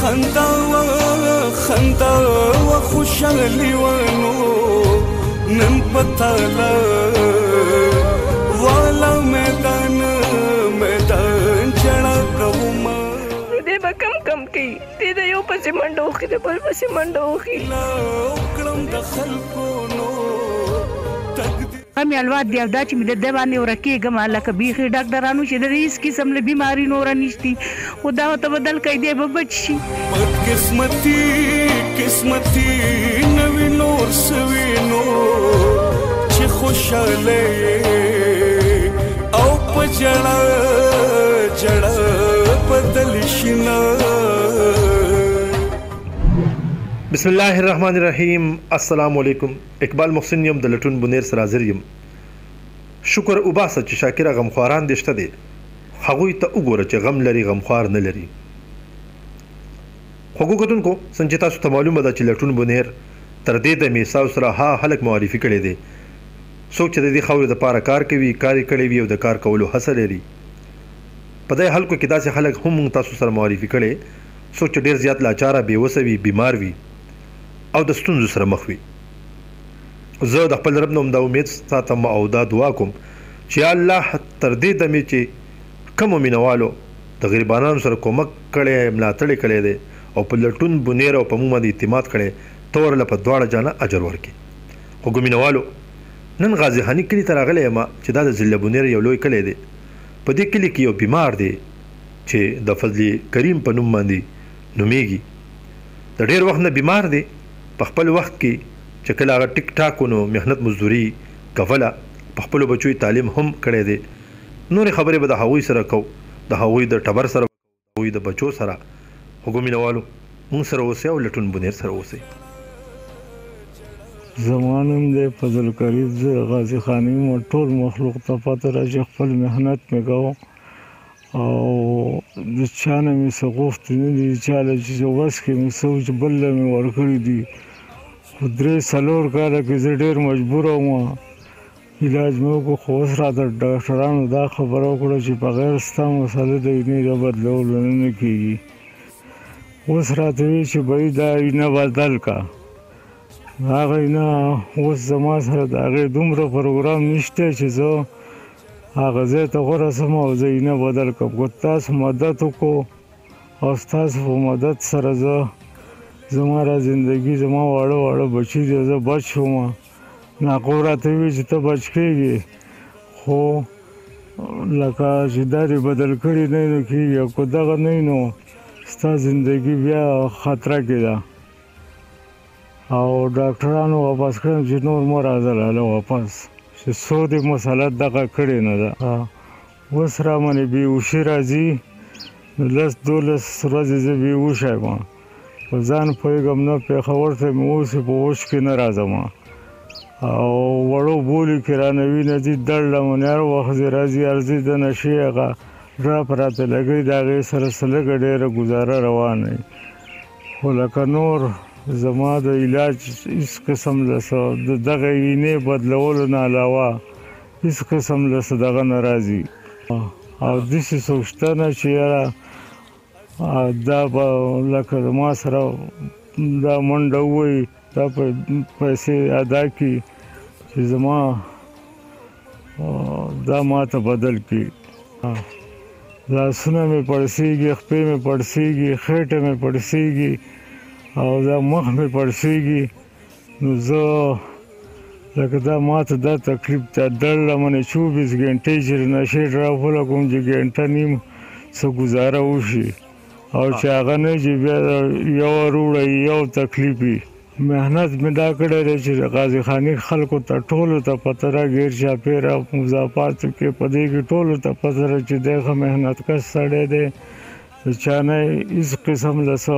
خندا خندا خوشالي ونو نن پتالا والا میدان میدان چڑا کوم. دې به کم کم کوي، دې د یو پسې منډه وخي، د بل پسې منډه وخي. کړم د خلکو نو مې الواد دی، دا چې مې د ده باندې ورکېږم لکه بیخي ډاکټرانو چې د هېڅ قسم له بیماري نوره نشتي، خو دا ورته بدل کړئ، دی به بچ شي. بدقسمتي قسمتي نوي نور سوي نو چې خوشاله او په جړه جړه بدل شي. بسم الله الرحمن الرحیم. السلام علیکم، اقبال محسن یم، د لټون بنیر سره حاضر یم. شکر وباسه چې شاکره غمخواران دې شته دی، هغوی ته وګوره چې غم لري غمخوار نه لري. خوږو کتونکو، څنګه چې تاسو ته معلومه ده چې لټون بنیر تر دې دمې ستاسو سره ها خلک معرفي کړی دی څوک چې د دې خاورې دپاره کار کوي، کار یې کړی وي او د کار کولو هڅه لري. په دې خلکو کې داسې خلک هم موږ تاسو سره معرفي کړی څوک چې ډېر زیات لاچاره، بې وسه وي، بیمار وي او د ستونزو سره مخ وي. زه د خپل رب نه هم دا امید ساتم او دا دعا کوم چې یا الله تر دې دمې چې کومو مینوالو د غریبانانو سره کومک کړی، ملاتړ یې کړی دی او په لټون بنیر او په موږ باندې اعتماد کړی، ته ورله په دواړه جانه اجر ورکړې. خوږو مینوالو، نن غازي خاني کلي ته راغلی یم چې دا د ضلع بنیر یو لوی کلی دی. په دې کلي کې یو بیمار دی چې د فضل کریم په نوم باندې نومیږي. د ډېر وخت نه بیمار دی. په خپل وخت کې چې کله هغه ټیک ټاک و نو محنت مزدوري کوله، په خپلو بچو یې تعلیم هم کړی دی. نورې خبرې به د هغوی سره کوو، د هغوی د ټبر سره به کوو، د هغوی د بچو سره. خوږو مینوالو، موږ سره اوسئ او لټون بنیر سره اوسئ. زما نوم دی فضل کریم، زه غازي خان یم. ټول مخلوق ته پته ده چې خپل محنت مې کوو او د چا نه مې څه غوښتي نه دي، چا له چې وس کې مې څه و چې بل له مې ورکړي دي. خو 3-4 کاله کې زه ډېر مجبور وم، علاج مې وکړو، خو اوس راته ډاکټرانو دا خبره وکړه چې بغیر ستا مسله د اینې د بدلولو نه کېږي. اوس راته وایي چې بهي دا اینه بدل کړه. هغه اینه اوس زما سره د هغې دومره پروګرام نشته چې زه هغه ځای ته ورسم او زه اینه بدل کړم. که تاسو مدد وکړو او ستاسو په مدد سره زه زما را زندګي، زما واړه واړه بچي دي، زه بچ شوم. ناقو راته وویل چې ته بچ کېږې، خو لکه چې دا دې بدل کړي نه نو کېږي، او که دغه نه نو ستا زندګي بیا خطره کې ده. او ډاکټرانو واپس کړم چې نور مه راځه لاله واپس، چې څو دې مسله دغه کړې نه ده. اوس را باندې بېهوښي راځي، 10-12 ورځې زه بېهوښه یم، په ځان پوهېږم نه. پېښور ته مې اوس په هوښ کې نه راځم او وړو بولي کې رانه وینه ځي، دړله مې هر وخت زه راځي، ارزي د نشې هغه ډراپ راته لګوي، د هغې سره څه لږه ډېره ګزاره روانه وي. خو لکه نور زما د علاج هېڅ قسم له څه د دغه اینې بدلولو نه علاوه هېڅ قسم له څه دغه نه راځي. او داسې څوک شته نه چې یاره دا به لکه زما سره دا منډه ووایي، دا پیسې ادا کړي چې زما دا ماته بدل کړي. لاسونه مې پړسېږي، خپې مې پړسېږي، خېټه مې پړسېږي او دا مخ مې پړسېږي. نو زه لکه دا ماته دا تکلیف ده، دړله منې 24 ګنټې چې نشې ډراپ ولګوم چې ګنټه نیم څه ګزاره وشي، او چې هغه نه چې بیا یو روړی یو تکلیف وي. محنت مې دا کړی دی چې غازي خاني خلکو ته ټولو ته پته ده، ګیر چاپېره مضافاتو کې په دې کې ټولو ته پته ده چې دی ښه محنت کش سړی دی، د چا نه هېڅ قسم له څه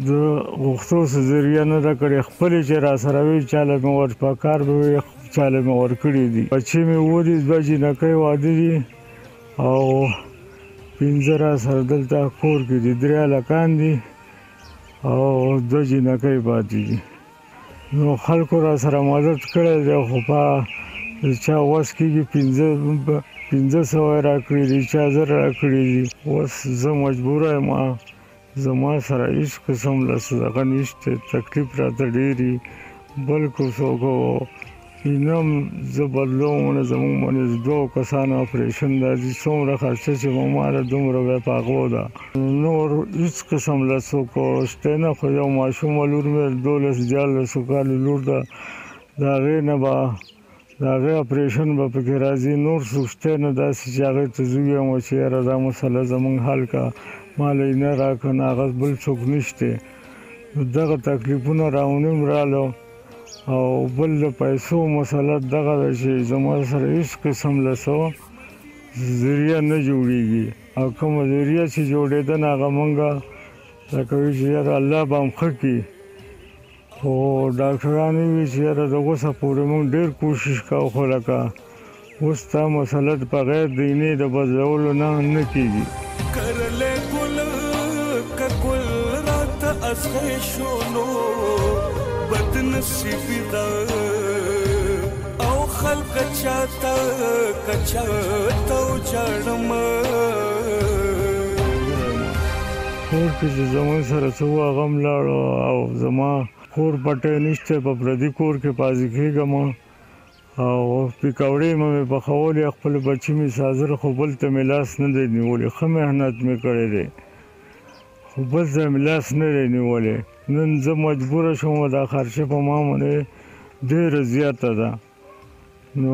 د غوښتو څه ذریعه نه ده کړې. خپلې چې راسره وي چا له مې ور په کار به وي، چا له مې ورکړي دي. بچي مې 7 دي، 2 جینکۍ واده دي او 5 راسره دلته کور کې دي، 3 هلکان دي او 2 جینکۍ پاتې دي. نو خلکو راسره مدد کړی دی، خو په چا وس کېږي 500 راکړي دي، چا 1000 راکړي دي. اوس زه مجبوره یم. زما سره هیڅ قسم له څه دغه نشته، تکلیف راته ډېر وي. بل که څوک اینم زه بدلوم نه، زموږ باندې د دوو کسانو اپریشن راځي، څومره خرچه چې به ما ده دومره به په هغو ده. نور هیڅ قسم له څوک شته نه. خو یو ماشومه لور مې 12 13 کالو لور ده، د هغې نه به د هغې اپریشن به پکې راځي. نور څوک شته نه داسې چې هغې ته زه ووایم چې یاره دا مسله زموږ حل کړه، ما له یې نه راکړه، نه هغه بل څوک نشته. دغه تکلیفونه راونیم رالو. او بل د پیسو مسله دغه ده چې زما سره هیڅ قسم له څه ذریعه نه جوړیږي، او کومه ذریعه چې جوړېده نه هغه مونږ لکه وایي چې یاره الله به هم ښه کړي. خو ډاکټران وویل چې یاره د اوسه پورې مونږ ډېر کوشش کوو، خو لکه اوس دا مسله بغیر د اینې د بدلولو نه نه کېږي. کرلې ګل که ګل راته اصغې شو نو بد نصیبي ده، او خلق چاته که چاته وژاړم. کور کې چې زموږ سره څه وو هغه هم لاړو، او زما کور پټی نشته، په پردي کور کې پازي کېږم، او پکوړې مې پخولې، خپل بچي مې سازل، خو بل ته مې لاس نه دی نیولی. ښه محنت مې کړی دی، خو بل ته مې لاس نه دی نیولی. نن زه مجبوره شوم، دا خرچه په ما باندې ډېره زیاته ده. نو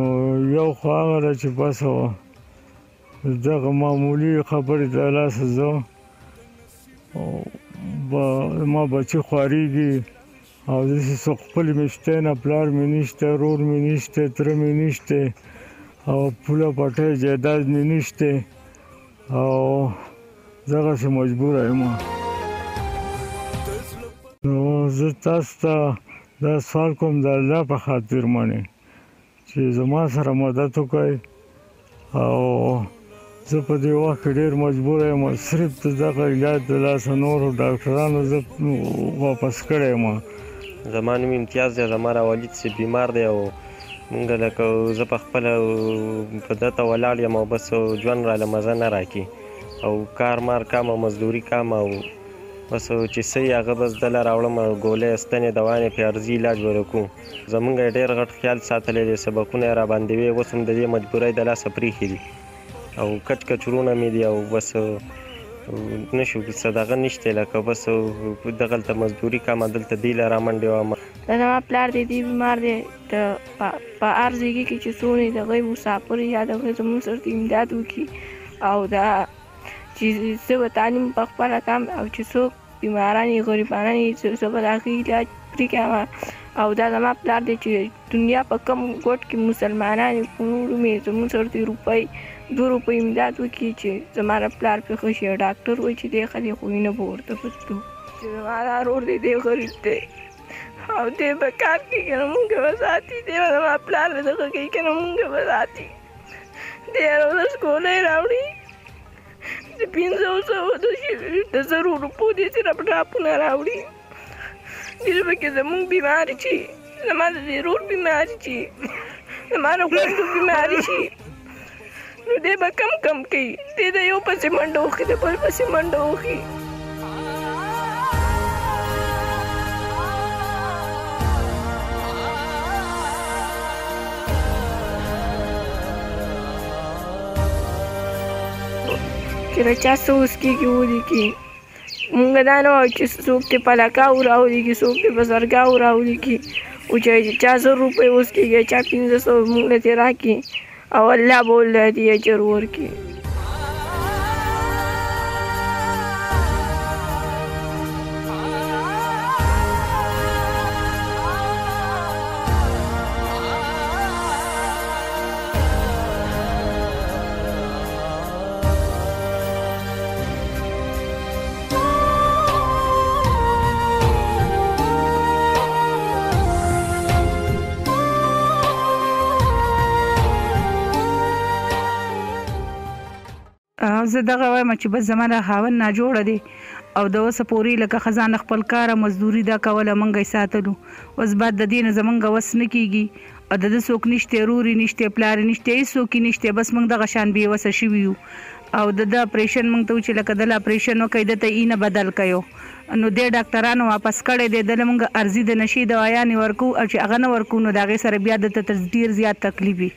یو خو هغه ده چې بس دغه معمولي خبرې د لاسه زه ما بچي خوارېږي، او داسې څوک خپل مې شته نه، پلار مې نشته، ورور مې نشته، تره مې نشته، او پوله پټی جایداد مې نشته، او دغسې مجبوره یم. نو زه تاسو ته دا سوال کوم د الله په خاطر باندې چې زما سره مدد وکړئ، او زه په دې وخت کې ډېر مجبور یم، صرف د دغه علاج د لاسه نورو ډاکټرانو زه واپس کړی یم. زما نوم امتیاز دی، زما راوالد صاحب بیمار دی، او مونږ لکه زه په خپله په دته ولاړ یم، او بس ژوند راله مزه نه راکړي، او کار مار کام او مزدوري کام، او بس چې څه یې هغه بس دله راوړم، ګولۍ ستنې دوانې پې عرضي علاج به کوو. زمونږ یې ډېر غټ خیال ساتلی دی، سبقونه یې راباندې وي، اوس هم د دې مجبورۍ د لاسه پرېښي دي، او کچ کچ وروڼه مې دي، او بس نشو څه دغه نشته، لکه بس دغلته مزدوري کومه، دلته دی له رامنډې وم. دا زما پلار دی، دی بیمار دی، د په هر ځای کې چې څونه د هغوی مسافر یا د هغوی زموږ سره امداد وکړي، او دا چې زه به تعلیم په خپله کوم، او چې څوک بیماران یې غریبانان یې زه به د هغوی علاج پرې کوم. او دا زما پلار دی چې دنیا په کوم ګوټ کې مسلمانان یې په نورو مې زموږ سره د روپۍ 2 روپۍ امداد وکړي چې زما د پلار پرې ښه شي. ډاکټر وایي چې دی ښه دی، خو وینه به ورته بدلو. چې زما دا ورور دی، دی غریب دی، او دی به کار کوي که نه مونږ به ساتي، دی به زما پلار له دغه کوي که نه مونږ به ساتي. دی هره ورځ ګولۍ راوړي د 500 د 1000 روپو دې صرف ډاپونه راوړي. دې پکې زموږ بیماري شي، زما د دې ورور بیماري شي، زما د خویندو بیماري شي، نو دی به کم کم کوي. دی د یو پسې منډه وخي، د بل پسې منډه وخي. چې د چا څه اوس کېږي ولیکي. مونږ دا نه وایو چې څوک دې په لکاو راولیکي، څوک دې په زرګاو راولیکي، خو چې چا 1000 روپۍ اوس کېږي، چا 500، مونږ له دې راکړي، او الله به ورله دې اجر ورکړي. زه دغه وایم چې بس زما د خاوند ناجوړه دی، او د اوسه پورې لکه خزانه خپل کار مزدوري دا کوله، مونږ یې ساتلو. اوس بعد د دې نه زمونږ وس نه کېږي، او د ده څوک نشته، ورور یې نشته، پلار یې نشته، هېڅوک یې نشته. بس مونږ دغه شان بې وسه شوي یو. او د ده اپریشن موږ ته چې لکه دله اپریشن وکړئ، ده ته اینه بدل کړو، نو دې ډاکټرانو واپس کړی دی. دله موږ عرضي د نشې دوايانې ورکو او چې هغه نه ورکو نو د هغې سره بیا ده ته تر ډېر زیات تکلیف وي.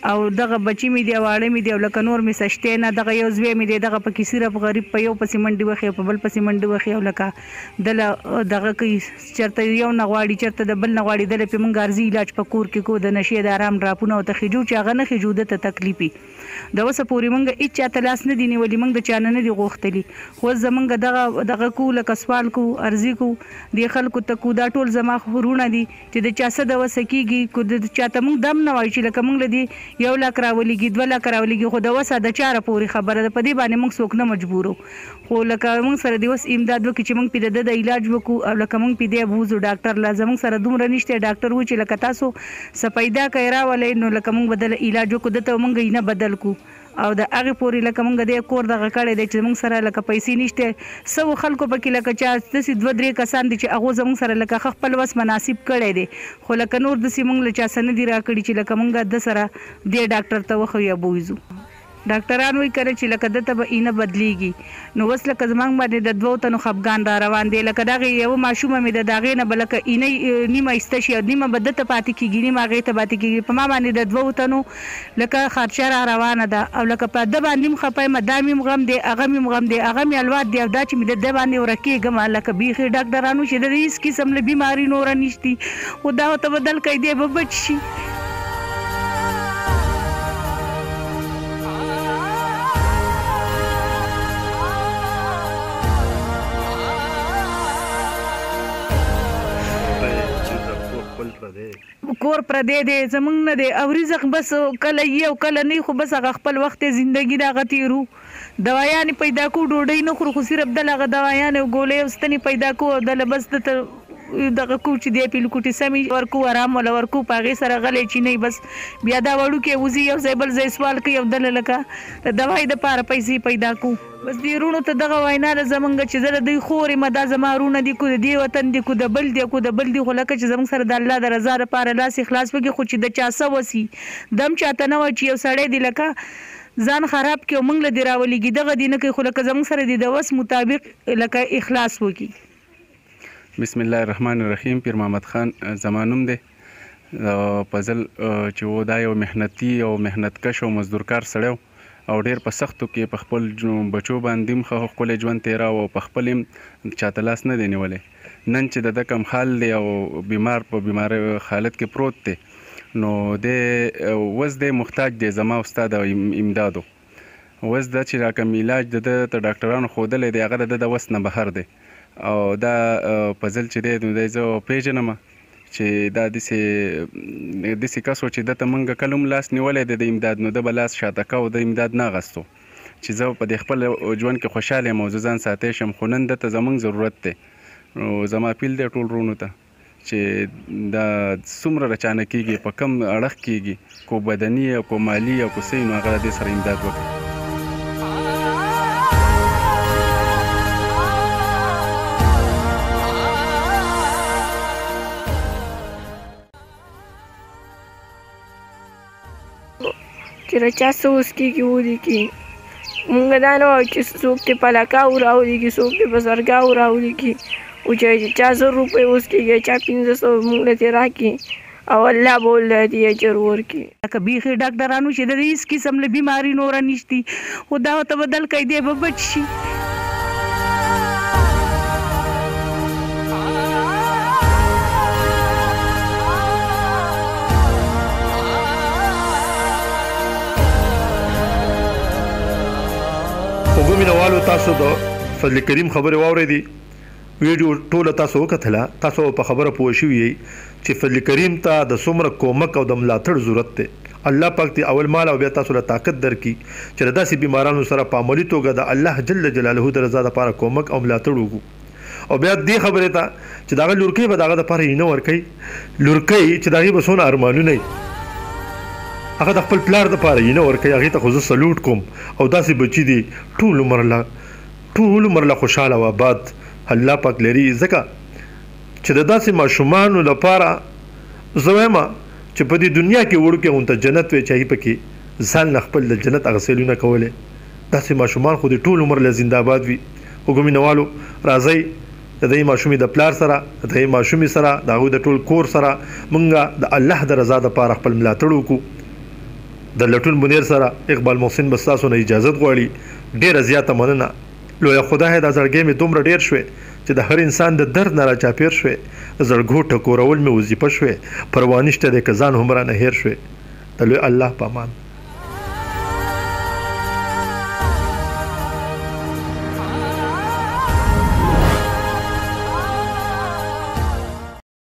او دغه بچي مې دي او واړه مې دي او لکه نور مې څه شته نه. دغه یو زوی مې دی، دغه پکې صرف غریب په یو پسې منډې وهي او په بل پسې منډې وهي او لکه دله دغه کوي، چېرته یو نه غواړي چېرته د بل نه غواړي. دله پې موږ عرضي علاج په کور کې کوو، د نشې د ارام ډراپونه ورته خېجو، چې هغه نه خېجو ده ته تکلیف وي. د اوسه پورې موږ هېڅ چا ته لاس نه دي نیولي، موږ د چا نه نه دي غوښتلي، خو اوس زموږ دغه دغه کوو، لکه سوال کوو، عرضي کوو، دې خلکو ته کوو. دا ټول زما وروڼه دي چې د چا څه د وسه کېږي، که د چا ته موږ دم نه وایو چې لکه موږ له دې 1 لک راولېږي 2 لک راولېږي، خو د وسه د چاره پورې خبره ده، په دې باندې موږ څوک نه مجبورو، خو لکه موږ سره دې اوس امداد وکړي چې موږ پې د ده د علاج وکړو او لکه موږ پې دی بوځو ډاکټر له. زموږ سره دومره نشته. ډاکټر و چې لکه تاسو څه پیدا کړئ راولئ نو لکه موږ به دله علاج وکړو، ده ته موږ یې نه بدل کړو. او د هغې پورې لکه موږ دې کور دغه کړی دی چې موږ سره لکه پیسې نشته. څه خلکو پکې لکه چا داسې 2-3 کسان دي چې هغو زموږ سره لکه ښه خپل وس مناسب کړی دی، خو لکه نور داسې موږ له چا څه نه دي راکړي چې لکه موږ ده سره دې ډاکټر ته وښیو یا بوځو. ډاکټران وایي کنه چې لکه ده ته به اینه بدلیږي. نو اوس لکه زموږ باندې د 2 تنو خفګان را روان دی. لکه دغې یوه ماشومه مې ده، د هغې نه به لکه اینه نیمه ایسته شي او نیمه به ده ته پاتې کېږي، نیمه هغې ته پاتې کېږي. په ما باندې د 2 تنو لکه خرچه را روانه ده او لکه په ده باندې هم خفه یم، دا مې هم غم دی، هغه مې هم غم دی، هغه مې الواد دی او دا چې مې د ده باندې ورکېږم لکه بیخي ډاکټرانو چې د هېڅ قسم له بیماري نوره نشتي، خو دا ورته بدل کړئ دی به بچ شي. کور پردی دی، زمونږ نه دی او رزق بس کله یي او کله نه، خو بس هغه خپل وخت دی، زندګي د هغه تېرو. دوايانې پیدا کوو، ډوډۍ نه خورو، خو صرف دله هغه دوايانې او ګولۍ او ستنې پیدا کوو او دله بس دته دغه کوو چې دی پې لکوټې سمې ورکوو، ارام وله ورکوو، په هغې سره غلی چې نه بس بیا دا وړوکی وځي یو ځای بل ځای سوال کوي او دله لکه د دوایي دپاره پیسې پیدا کوو. بس دې وروڼو ته دغه وینا ده زمونږ چې زه د دوی خور یم، دا زما وروڼه دي، کو د دې وطن دي، کو د بل دي، کو د بل دي، خو لکه چې زمونږ سره د الله د رضا دپاره لاس اخلاص وکړي، خو چې د چا څه وسي دم چاته نه وایي چې یو سړی دی لکه ځان خراب کړي او موږ له دې راولېږي، دغه دې نه کوي، خو لکه زمونږ سره دې د وس مطابق لکه اخلاص وکړي. بسم الله الرحمن الرحیم. پیر محمد خان زما نوم دی. فضل چې و دا یو محنتي او محنتکش او مزدورکار سړی و او ډېر په سختو کې په خپل بچو باندې هم ښه ښکلی ژوند تېراوه او په خپل هم چاته لاس نه دی نیولی. نن چې د ده کوم حال دی او بیمار په بیمارۍ حالت کې پروت دی، نو دی اوس دی محتاج دی زما او ستا د امدادو. اوس دا چې را کوم علاج د ده ته ډاکټرانو ښودلی دی هغه د ده د وس نه بهر دی. او دا فضل چې دی نو دی زه پېژنم چې دا داسې کس و چې ده ته موږ کله هم لاس نیولی دی د امداد، نو ده به لاس شاته کاوه، د امداد نه اخیستو چې زه په دې خپل ژوند کې خوشحاله یم او زه ځان ساتی شم، خو نن ده ته زموږ ضرورت دی. نو زما اپیل دی ټول وروڼو ته چې دا څومره رچانه کېږي، په کم اړخ کېږي، کو بدني او کو مالي او کو څه، نو هغه د دې سره امداد وکړي. چې د چا څه وس کېږي ولیکي. مونږ دا نه وایو چې څوک دې په لکاو راولیکي، څوک دې په زرګاو راولیکي، خو چې چا 1000 روپۍ وس کېږي، چا 500، مونږ له دې راکړي او الله به ورله دې اجر ورکړي. لکه بیخي ډاکټرانو چې د هېڅ قسم له بیماري نوره نشتي، خو دا ورته بدل کړئ دی به بچ شي. خوږو مینوالو تاسو د فضل کریم خبرې واورېدې، ویډیو ټوله تاسو وکتله، تاسو په خبره پوه شوي یئ چې فضل کریم ته د څومره کومک او د ملاتړ ضرورت دی. الله پاک دې اول مال او بیا تاسو له طاقت درکړي چې د داسې بیمارانو سره په عملي توګه د الله جل جلاله د رضا لپاره کومک او ملاتړ وکړو. او بیا دې خبرې ته چې د هغه لورکۍ به د هغه دپاره یې نه ورکوي، لورکۍ چې د هغې به څونه ارمانونه وي، هغه د خپل پلار دپاره یې نه ورکوي، هغې ته خو زه سلوټ کوم. او داسې بچي دي ټول عمر له خوشحاله او آباد الله پاک لري، ځکه چې د داسې ماشومانو لپاره زه وایم چې په دې دنیا کې وړوکی غونته جنت وی چې هغې پکې ځان له خپل د جنت هغه سیلونه کولی. داسې ماشومان خو دې ټول عمر له زنده آباد وي. خوږو مینوالو راځئ د دې ماشومې د پلار سره، د دې ماشومې سره، د هغوی د ټول کور سره مونږ د الله د رضا لپاره خپل ملاتړ وکړو. د لټون بونیر سره اقبال محسن به ستاسو نه اجازت غواړي. ډیره زیاته مننه. لویه خدایه دا زړګی مې دومره ډیر شوی چې د هر انسان د درد نه راچاپیر شوی، د زړګو ټکورول مې وظیفه شوی، پروا نشته دی که ځان هم رانه هیر شوی. د لوی الله په امان.